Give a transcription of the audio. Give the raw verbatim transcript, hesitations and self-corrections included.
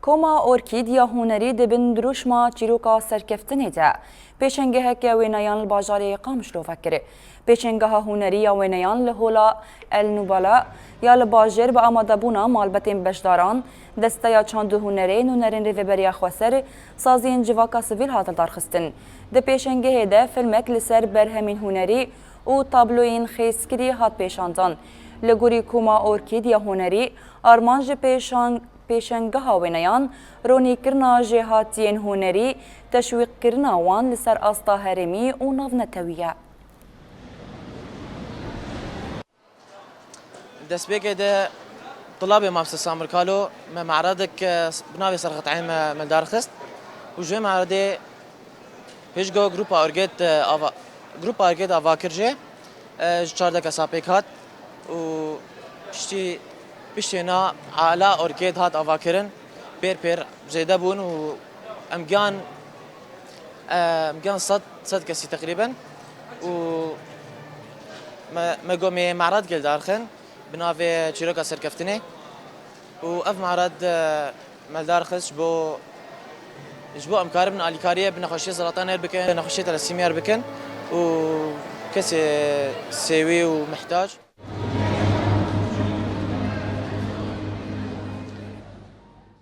Koma Orkîd ya Hunerî di bin dirûşma çîroka serkeftinê de pêşengeheke wêneyan li bajarê Qamişlo vekir. Pêşengeha hunerî ya wêneyan li Hola El Nubala ya li bajêr bi amadebûna malbetên beşdaran, Desteya Çand û Hunerê, nûnerên Rêveberiya Xweser, saziyên civaka sivîl hat lidarxistin. Di pêşengehê de filmek li ser berhemên hunerî û tabloyên xêzkirî hat pêşandan. Li gorî Koma Orkîd ya Hunerî, armanc ji pêşan-, pêşengeha wêneyan, ronîkirina jêhatiyên hunerî, teşwîqkirina wan li ser asta herêmî û navnetewî ye. Destpêkê de tulabê Mamoste Samir Kalo me me'redek, e, bi navê Serxetayê me, me li dar xist û ji vê me'redê pêşgo grupa Orkêd, e, ava, grupa Orkêd ava kir jê, e, ji çardeh kesa pêk hat û piştî, piştê na ala Orkêd hat avakirin, pêr pêr zêde bûn û em giyan, e, em giyan sed, sed kesî teqrîben û me, me got me me'redkê li dar xin bi navê Çîroka Serkeftinê û ev me'red, e, me li dar xist ji bo, ji bo em karibin alîkariyê bi nexweşiyê seratanê bikin, nexweşiyê telasîmiyê bikin û kesê sêwî û mihtac.